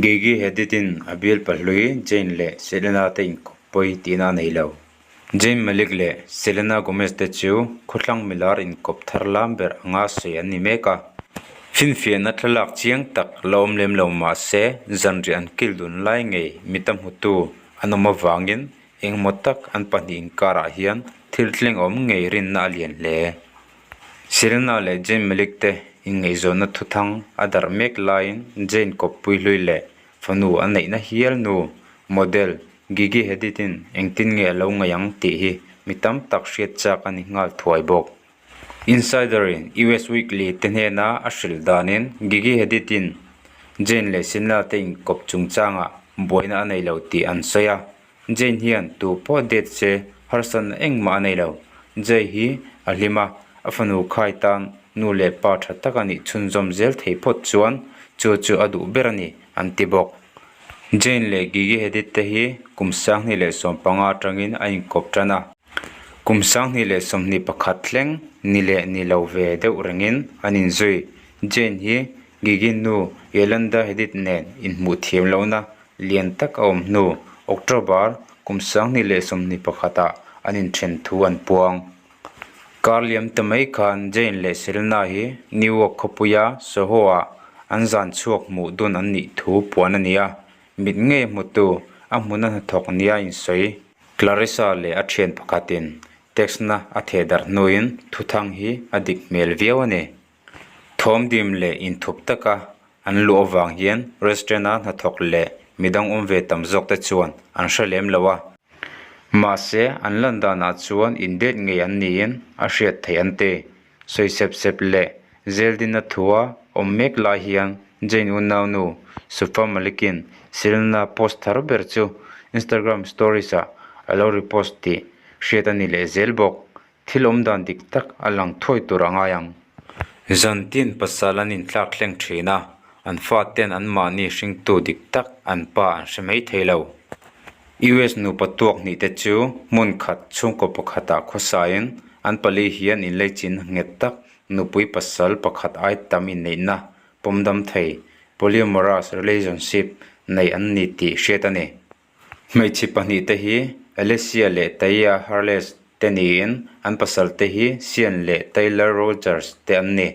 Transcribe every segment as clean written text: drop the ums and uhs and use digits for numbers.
Gigi Hadid-in a bialpa hlui Zayn leh Selena te inkawp pawi tihna a nei lo. Zayn Malik leh Selena Gomez te chu khawthlang milar inkawp thar lam ber anga sawi an ni mek a. Finfiahna thlalak chiang tak la awm lem lo mah se zanriah an kil dun lai ngei mita hmutu an awm avangin engemaw tak an pahnih inkarah hian thil thleng awm ngei rinna a lian hle. Selena leh Zayn Malik te inngaihzawnna thuthang a darh mek laiin Zayn kawppui hlui leh fanu a neihna hial nu, model, Gigi Hadid-in engtin nge a lo ngaih ang tih hi mi tam tak hriat chak a ni nghal thuai bawk. Insider-in US Weekly te hnena a hrilh danin Gigi Hadid-in Zayn leh Selena te inkawp chungchangah buaina a nei lo tih an sawi a. Jane hian tu pawh date se harsatna engmah a nei lo. Jay hi a hlim a, a fanu khai tan nu leh pa tha tak a nih chhunzawm zel thei phawt chuan chu chu a duh ber a ni, an ti bawk. Jane leh Gigi Hadid te hi kum 2015 atangin a inkawp tan a. Kum 2021 thleng ni leh ni lo ve deuh rengin an inzui. Jane hi Gigi nu Yolanda Hadid nen inhmuh thiam lohna Lian tak a awm hnu, October kum 2021 ah an inthen thu an puang. Kar liam ta mai khan Jane leh Selena hi New York khawpuia Soho ah an zan chhuak hmuh dun an nih thu puan a ni a, mit ngei hmutu a hmuna hnathawk nia insawi. Clarissa leh a thian pakhatin text na a theh darh hnuin thuthang hi a dik hmel viau a ni. Thawmdim leh inthup taka an luh avang hian restaurant-a hnathawk leh midang awm ve tam zawk te chuan an hre lem lo a. Mahse, an lan danah chuan indate ngei an niin a hriat theih an ti. Sawi sep sep leh zeldinna thua awm mek lai hian Jane unaunu Sufa Malik-in Selena post thar ber chu Instagram stories-ah a lo repost tih hriat a ni leh zel bawk. Thil awm dan dik tak a lang thuai tur a ngai ang. Zantin pasal an inthlak thleng thin a, an faten anmahni hringtu dik tak an pa an hre mai thei lo. US nupa tuak hnih te chu hmun khat chhungkaw pakhatah khawsain an pali hian inleichin nghet tak nupui pasal pakhat ai tam inneihna pawmdam thei, polyamorous relationship, nei an ni tih hriat a ni. Hmeichhe pahnihte hi Alessia leh Taya Harless te niin an pasal te hi Sean leh Taylor Rogers te an ni.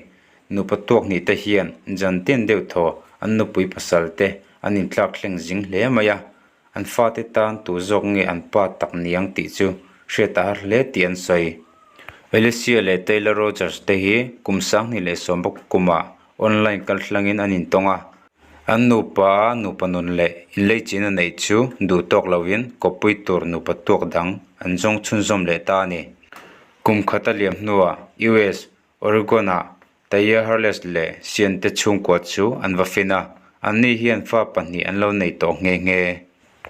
Nupa tuak hnih te hian zantin deuh thaw an nupui pasal te an intlak thleng zing hle mai a, an fate tan tu zawk nge an pa tak niang tih chu hriat a har hle tih an sawi. Alessia leh Taylor Rogers te hi kum 2010 kumah online kalthlangin an intawng a. An nupa nupa nun leh inleichin a neih chu duh tawk lovin kawppui tur nupa tuak dang an zawng chhunzawm leh ta a ni. Kum khat a liam hnuah US Oregon-ah Taya Harless leh Sean te chhungkua chu an va fin a, anni hian fa pahnih an lo nei tawh nghe nghe.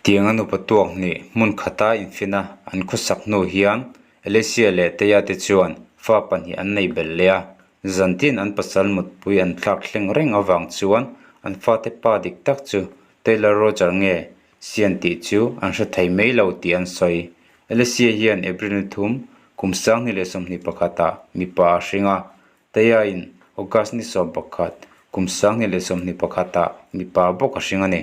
Tianga nupa tuak hnih hmun khata infin a an khawsak hnu hian Alicia leh Taya te chuan fa pahnih an nei belh leh a, Zantin an pasal mutpui an thlak thleng reng avang chuan an fate pa dik tak chu Taylor Roger nge Sean tih chu an hre thei mai lo tih an sawi. Alicia hian April ni thum kum 2021 ah mipa a hring a, Taya-in August ni 11 kum 2021 ah mipa bawk a hring a ni.